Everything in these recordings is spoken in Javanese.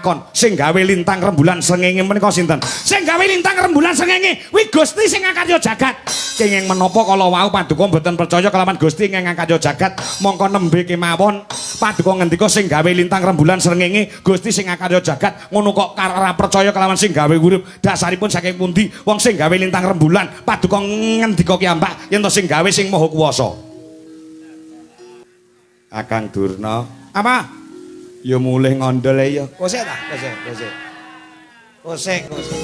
takon, sing gawe lintang rembulan srengenge menika sinten? Sing gawe lintang rembulan srengenge kuwi Gusti sing ngakarya jagat. Kenging menapa kala wau paduka mboten percaya kelawan Gusti ingkang ngakarya jagat, mongko nembe kemawon paduka ngendika sing gawe lintang rembulan srengenge Gusti sing ngakarya jagat, ngono kok ora percaya kelawan sing gawe urip. Dasaripun saking pundi wong sing gawe lintang rembulan? Paduka ngendika ki ambak yen to sing gawe sing Maha Kuwasa. Kakang Durna, apa? Ya mulih ngondol ya. Kosek ta? Kosek, kosek. Kosek, kosek.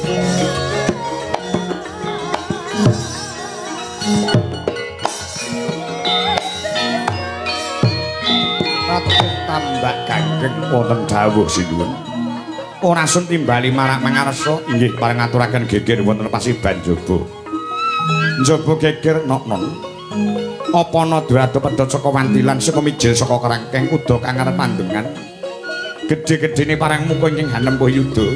Ratu Tambak Ganggeng wonten dawuh sinuwun. Ora sun timbali marak mangarsa inggih pareng ngaturaken geger wonten pasiban jaba. Njaba geger nok-non. Apa ana dwada pedhot saka wantilan saka mijil saka kerangkeng kuda kang arep pandengan. Gedhe-gedhene parang muka ingkang hanempuh yuda.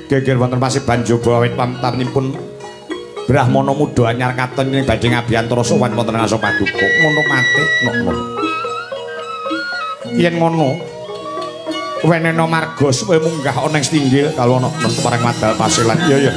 Geger wonten pasiban jaba awit pamtanipun Brahmana muda anyar katon ing badhe ngabiyantara sowan wonten ngarsa paduka. Ngono mate nok-non. Yen ngono wenena marga suwe munggah ana ing stinggil kalau ana nang parang madal pasilan. Iya ya.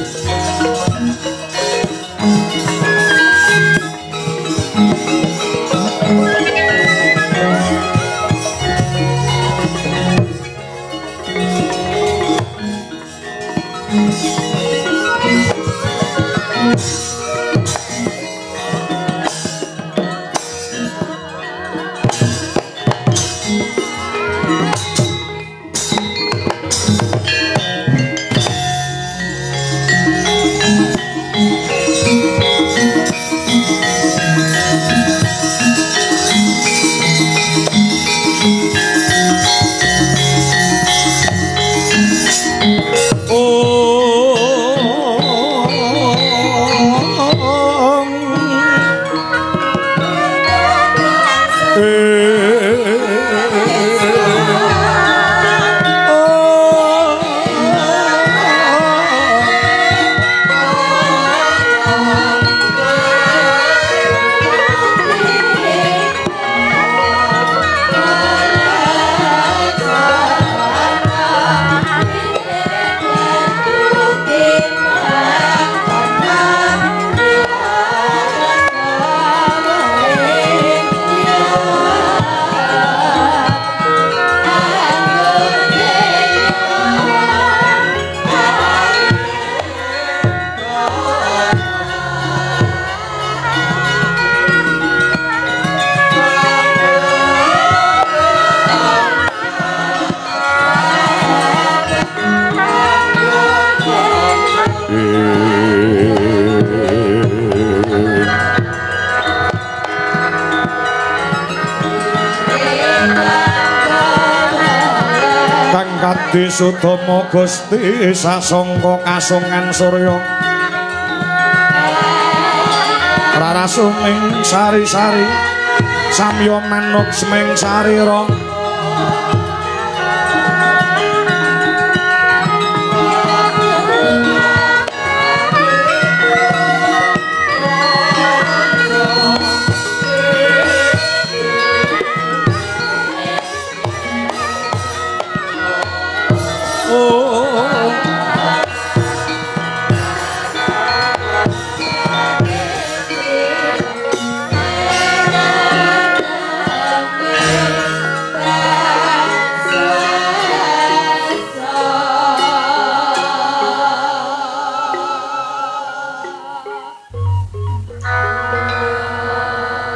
Sudama Gusti sasangka kasongan surya rarasuming sari-sari samya manuk seming sarira.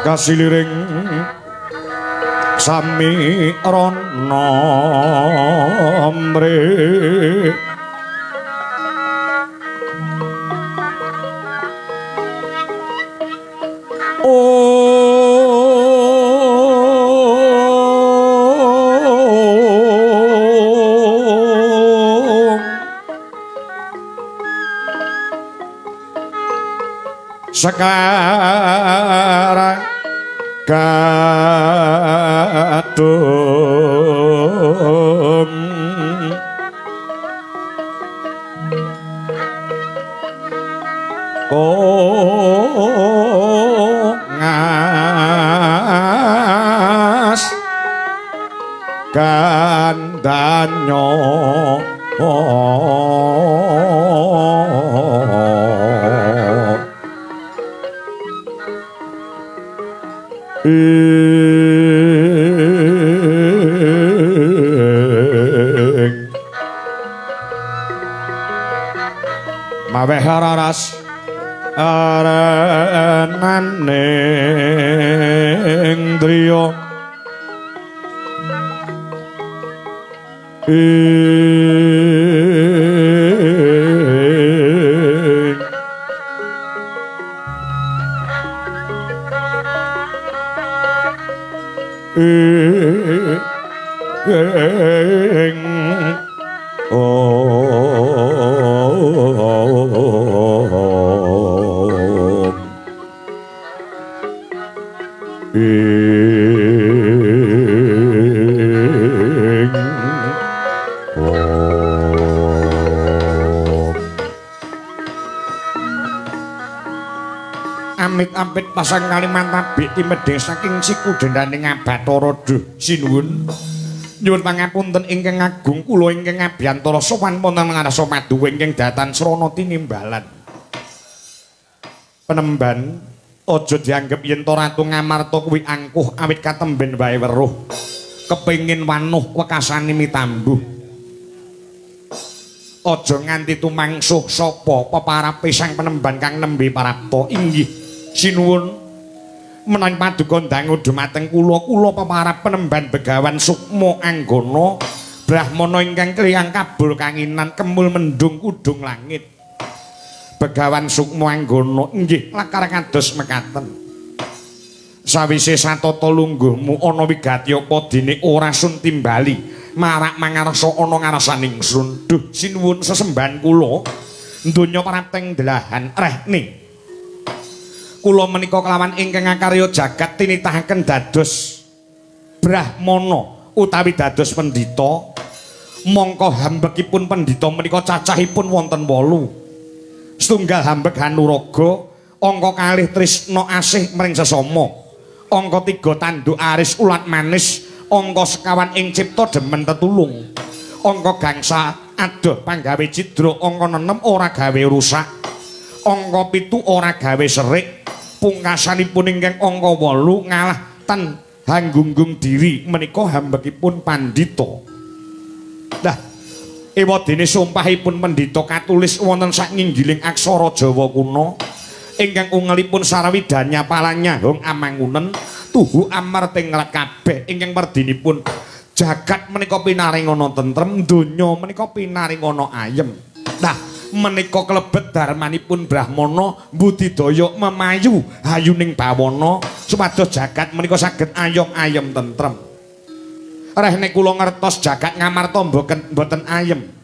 Kasiliring sami rana mre sekarang kadung kongas gandane. banyo ing maweh raras arenane ing driya ing ing om ing om. Amit-amit pasang kalimantabik timedhing saking siku dendane Abatara. Duh sinuwun, nyuwun pangapunten ingkang agung, kula ingkang abiyantara sowan wonten ngarsa maduwe ingkang datan srana tinimbalan. Penemban, aja dianggep yen to Ratu Ngamarta kuwi angkuh awit katemben wae weruh kepengin wanuh wekasane mitambuh. Aja nganti tumangsuh sapa peparape sang penemban kang nembe parapta. Inggih sinuwun, menawi paduka ndangu dumateng kula, kula peparap penemban Begawan Sukma Anggana brahmana ingkang kliyang kabul kanginan kemul mendung kudung langit. Begawan Sukma Anggana inggih lakar kados mekaten. Sawise satata lungguhmu ana wigati apa dene ora sun timbali marak mangarsa ana ngarsaning sun. Duh sinuwun, sesembahan kula donya prapteng delahan rehne kula menika kelawan ingkang akarya jagat tinitahaken dados brahmana utawi dados pendhita. Mongko hambekipun pendhita menika cacahipun wonten 8. Setunggal hambek hanuraga, angka kalih trisna asih mring sesama, angka 3 tanduk aris ulat manis, angka sekawan ing cipta demen tetulung, angka gangsa adoh panggawe cidra, angka 6 ora gawe rusak, angka 7 ora gawe serik, pungkasanipun ingkang angka 8 ngalah ten hanggunggung diri menika hambekipun pandhita. Lah ewadene sumpahipun pendhita katulis wonten sak nginggiling aksara Jawa kuna ingkang ungelipun sarawidanya palanya hong amangunen tuhu amarting ngrat kabeh ingkang merdinipun jagat menika pinaringana tentrem, donya menika pinaringana ayem. Lah menika klebet darmanipun brahmana budidaya memayu hayuning bawana supados jagat menika saged ayom-ayem tentrem. Rehne kula ngertos jagat Ngamarta mboten ayem,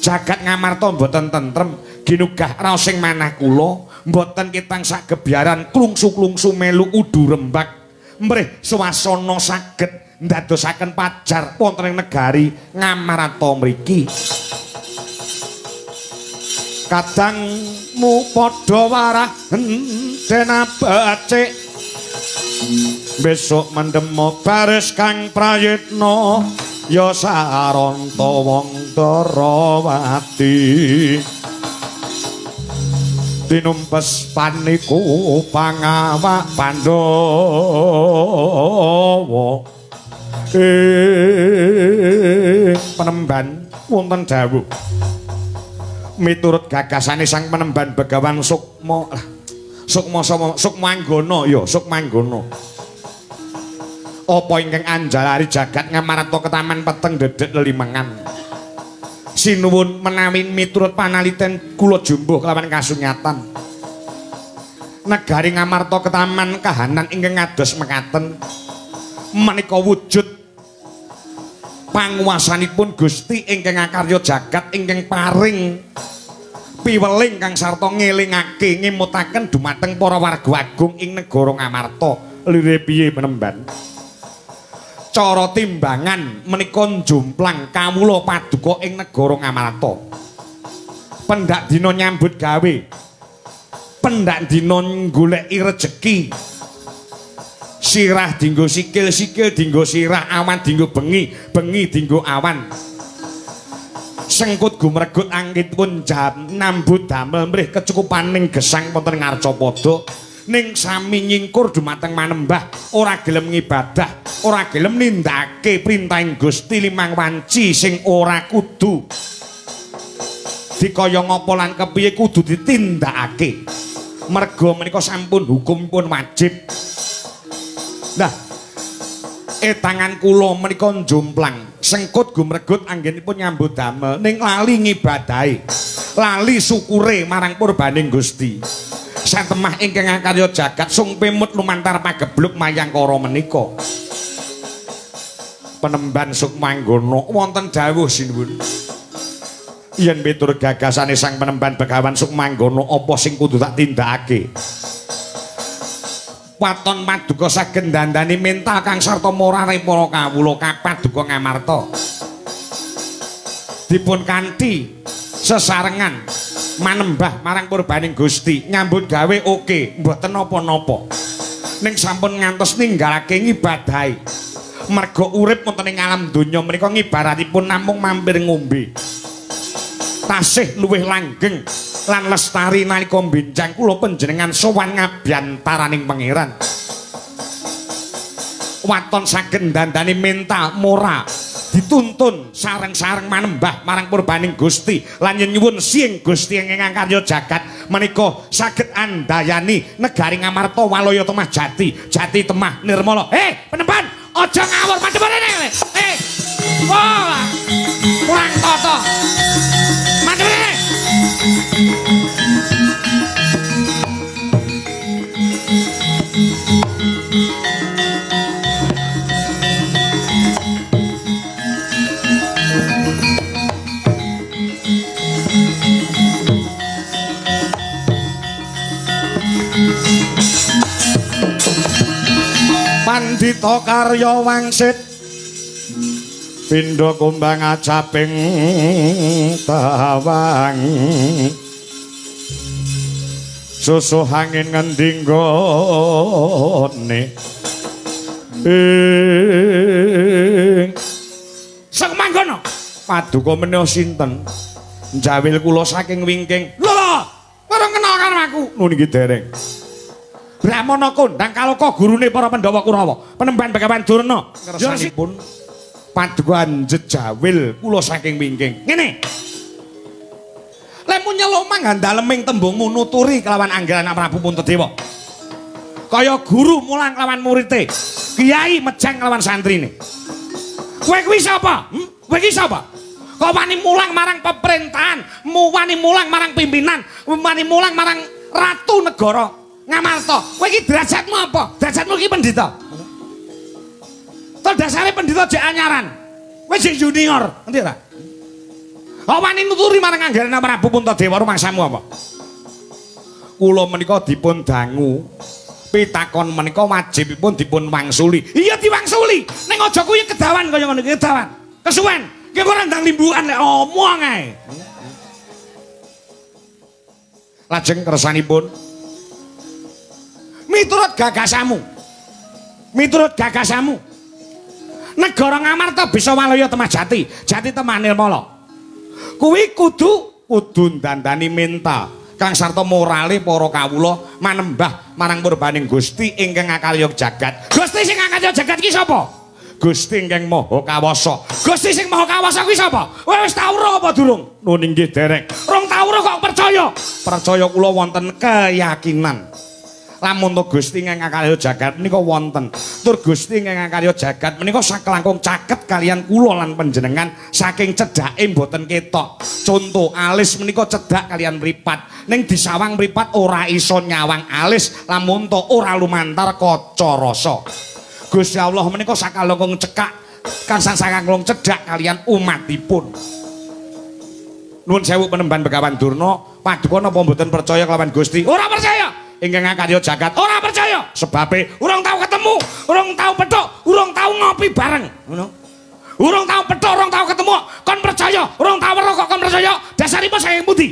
jagat Ngamarta mboten tentrem, ginugah raosing manah kula mboten ketang sak gebiaran klungsu-klungsu melu udu rembak mrih swasana saged ndadosaken pajar wonten ing negari Ngamarta mriki. Kadangmu padha warah den becik besok mendemo baris kang prayitna ya saranta wong Darawati tinumpes paniku pangawak Pandhawa. Penemban wonten dawuh miturut gagasane sang penemban Begawan Sukma Sukma Sukma Anggana ya Sukma Anggana apa ingkang anjalari jagat Ngamarta ketaman peteng dedek lelimengan. Sinuwun menawi miturut panaliten kula jumbuh kelawan kasunyatan negari Ngamarta ketaman kahanan ingkang ngados mekaten menika wujud panguwasanipun Gusti ingkang akarya jagat ingkang paring piweling kang sarta ngelingake ngemutaken dumateng para warga agung ing negara Ngamarta. Lire piye penemban? Cara timbangan menika njumplang kawula paduka ing negara Ngamarta. Pendak dina nyambut gawe, pendak dina goleki rejeki, sirah dinggo sikil, sikil dinggo sirah, awan dinggo bengi, bengi dinggo awan. Sengkut gumregut anggitipun nambut damel mrih kecukupaning gesang wonten Ngarcapada ning sami nyingkur dumateng manembah, ora gelem ngibadah, ora gelem nindakake perintahing Gusti limang wanci sing ora kudu dikaya ngapa lan kepiye kudu ditindakake. Merga menika sampun hukumipun wajib. Nah, tangan kula menika njomplang, sengkut gumregut anggenipun nyambut damel ning lali ngibadahi, lali syukure marang purbaning Gusti. Satemah ingkang akarya jagat sung pimut lumantar pagebluk mayangkara menika. Penemban Sukmanggono wonten dawuh sinuwun. Yen miturut gagasane Sang Penemban Begawan Sukmanggono apa sing kudu tak tindakake? Waton paduka saged dandani mental kang sarta morale para kawula kapaduka Ngamarta. Dipun kanthi sesarengan manembah marang purbaning Gusti, nyambut gawe oke, mboten napa-napa. Ning sampun ngantos ninggalake ngibadahi. Merga urip wonten ing alam donya menika ngibaratipun namung mampir ngombe. Tasih luwih langgeng lan lestari nalika benjang kula panjenengan sowan ngabiyantaraning pangeran. Waton saged dandani mental moral dituntun sareng-sareng manembah marang purbaning Gusti lan nyuwun sing Gusti ingkang karya jagat menika saged andayani negari Ngamarta walaya temah jati, jati temah nirmala. Penemban, aja ngawur madhep rene. Wah, kurang tata. Madhep rene. Pandita karya wangsit pindha kumbang acaping tawang susuh angin ngendi nggone ing Sukmanggono. Paduka menika sinten? Njawil kula saking wingking. Lho, ora kenal karo aku. Nun iki dereng. Brahmana kondang kaloka gurune para Pandhawa Kurawa, Penemban Begawan Durna. Kersanipun paduka njejawil kula saking wingking. Ngene. Lemu nyeluk manggandaleming tembungmu nuturi kelawan anggaran Prabu Puntadewa. Kaya guru mulang kelawan murite, kiai mejang kelawan santrine. Kowe kuwi sapa? Kowe iki sapa? Kok wani mulang marang pemerintahan, wani mulang marang pimpinan, wani mulang marang ratu negara Ngamarta. Kowe iki derajatmu apa? Derajatmu iki pendhita. To dasare pendhita jek anyaran. Kowe jek junior, ngerti ora? Kok wani nuturi marang anggaran Prabu Puntadewa rumangsamu apa? Kula menika dipun dangu pitakon menika wajibipun dipun wangsuli. Iya diwangsuli. Ning aja kuwi kedawan kaya ngono iki, kedawan. Kesuwen. Ki ora ndang limbukan lek omong ae. Lajeng kersanipun miturut gagasamu. Miturut gagasamu. Negara Ngamarta bisa walaya temah jati, jati temah nirmala. Kuwi kudu ndandani mental kang sarta morale para kawula manembah marang purbaning Gusti ingkang ngakarya jagat. Gusti sing ngakarya jagat iki sapa? Gusti ingkang Maha Kawasa. Gusti sing Maha Kawasa kuwi sapa? Kowe wis tau ro apa durung? Nun inggih dereng. Rong tau ro kok percaya? Percaya kula wonten keyakinan. Lamun to Gusti ingkang ngakarya jagat menika wonten. Tur Gusti ingkang ngakarya jagat menika saklangkung caket kalian kula lan panjenengan saking cedhake mboten ketok. Conto alis menika cedhak kalian mripat. Ning disawang mripat ora iso nyawang alis lamun to ora lumantar kaca rasa. Gusti Allah menika sakalangkung cekak kang sakalangkung cedhak kalian umatipun. Nuwun sewu Penemban Begawan Durna, paduka napa mboten percaya kelawan Gusti? Ora percaya. Ingkang ngakarya jagat ora percaya sebabe urung tau ketemu, urung tau petuk, urung tau ngopi bareng, ngono. Urung tau petuk, urung tau ketemu, kon percaya, urung tau weruh kok kon percaya, dasaripun saking pundi?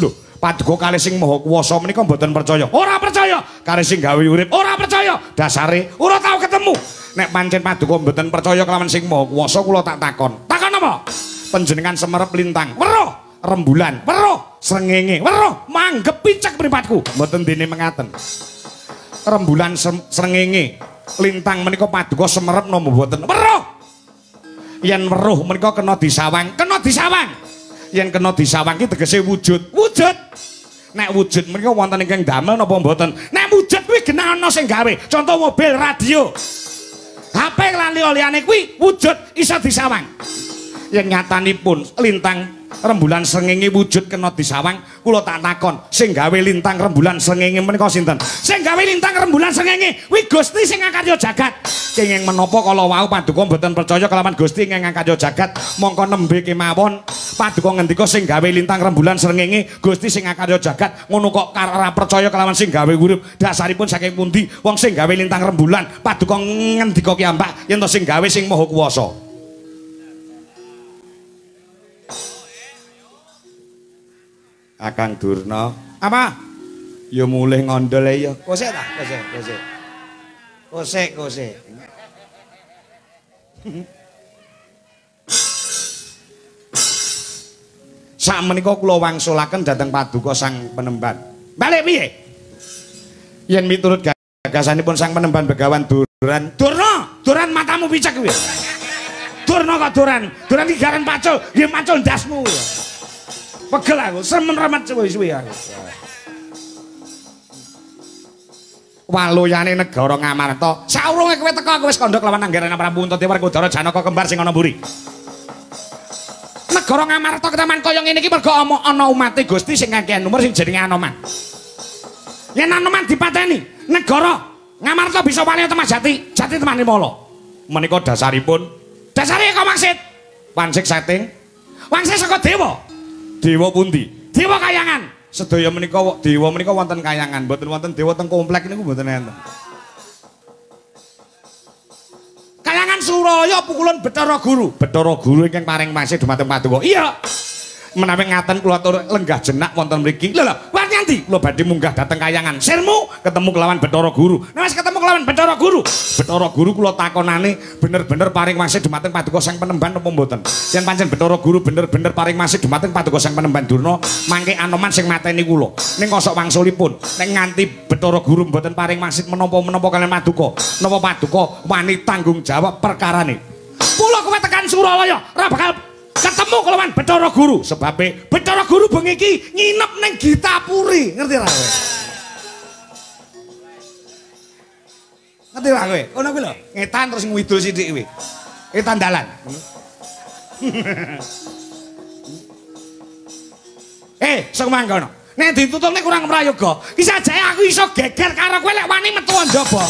Lho, paduka kalih sing Maha Kuwasa menika mboten percaya. Ora percaya kalih sing gawe urip, ora percaya dasare ora tau ketemu. Nek pancen paduka mboten percaya kelawan sing Maha Kuwasa kula tak takon. Takon apa? Panjenengan semerep lintang, weruh rembulan, weruh srengenge, weruh manggep picek mripatku. Mboten dene mengaten. Rembulan srengenge, lintang menika paduka semerep napa mboten? Weruh. Yen weruh menika kena disawang, kena disawang. Yen kena disawang ki tegese wujud. Wujud. Nek wujud menika wonten ingkang damel napa mboten? Nek wujud kuwi genah ana sing gawe. Contoh mobil, radio, HP lan liya-liyane kuwi wujud iso disawang. Yen nyatanipun lintang rembulan srengenge wujud kena disawang, kula tak takon, sing gawe lintang rembulan srengenge menika sinten? Sing gawe lintang rembulan srengenge kuwi Gusti sing ngakarya jagat. Kenging menapa kala wau paduka mboten percaya kelawan Gusti ingkang ngakarya jagat, mongko nembe kemawon paduka ngendika sing gawe lintang rembulan srengenge Gusti sing ngakarya jagat, ngono kok ora percaya kelawan sing gawe urip. Dasaripun saking pundi wong sing gawe lintang rembulan paduka ngendika kiyambak yen to sing gawe sing maha kuwasa. Akang Durna, apa? Ya mulih ngondol ya. Kosek ta? Kosek, kosek. Kosek, kosek. Sakmenika kula wangsulaken dhateng paduka Sang Penemban. Balik piye? Yen miturut gagasanipun Sang Penemban Begawan Duran, Durna, Duran matamu picek kuwi. Durna kok Duran? Duran iki garan pacul, nggih macul ndasmu. Pegel aku, serem remet suwi-suwi aku. Waluyane negara Ngamarta. Saurunge kowe teko aku wis kandha kelawan Anggarana Prabu Antadewa Werkudara Janaka kembar sing ana mburi. Negara Ngamarta ketaman kaya ngene iki mergo ana umate Gusti sing kakehan umur sing jenenge Anoman. Yen Anoman dipateni, negara Ngamarta bisa wali temah jati, jati temah nirmala. Menika dasaripun. Dasare kok maksud? Wansik sating. Wansik saka dewa. Dewa pundi? Dewa kayangan. Sedaya menika dewa menika wonten kayangan, mboten wonten dewa teng komplek niku mboten enten. Kayangan Suraya pukulun Bathara Guru. Bathara Guru ingkang paring masih dumateng paduka. Iya. Menawi ngaten kula atur lenggah jenak wonten mriki. Lho lho, wah nganti kula badhe munggah dhateng kayangan. Sirmu ketemu kelawan Bathara Guru. Nek wis ketemu kelawan Bathara Guru, Bathara Guru kula takonane bener-bener paring masih dumateng paduka Sang Penemban napa mboten? Yen pancen Bathara Guru bener-bener paring masih dumateng paduka Sang Penemban Durna, mangke Anoman sing mateni kula. Ning kosok wangsulipun, nek nganti Bathara Guru mboten paring masih menapa-menapa kaliyan paduka, napa paduka wani tanggung jawab perkarane. Kula kowe tekan Suralaya ora bakal ketemu kelawan Bathara Guru, sebabe Bathara Guru bengi iki nginep ning Gitapuri, ngerti ra kowe? Ngerti ra kowe? Ngono kuwi lho, ngetan terus ngidul sithik kuwi. Ngetan dalan. Sok mangkono. Nek ditutulne kurang prayoga, iki sajae aku iso geger karo kowe lek wani metu njaba.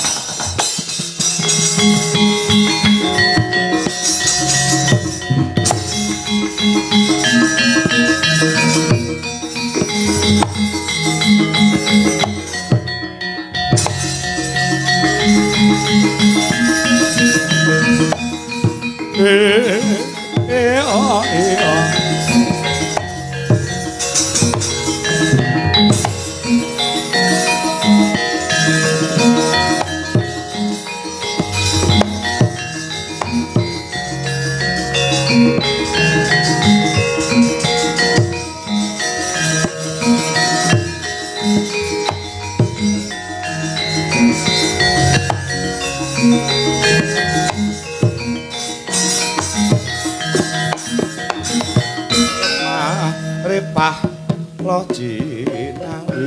Repah lo jinawi.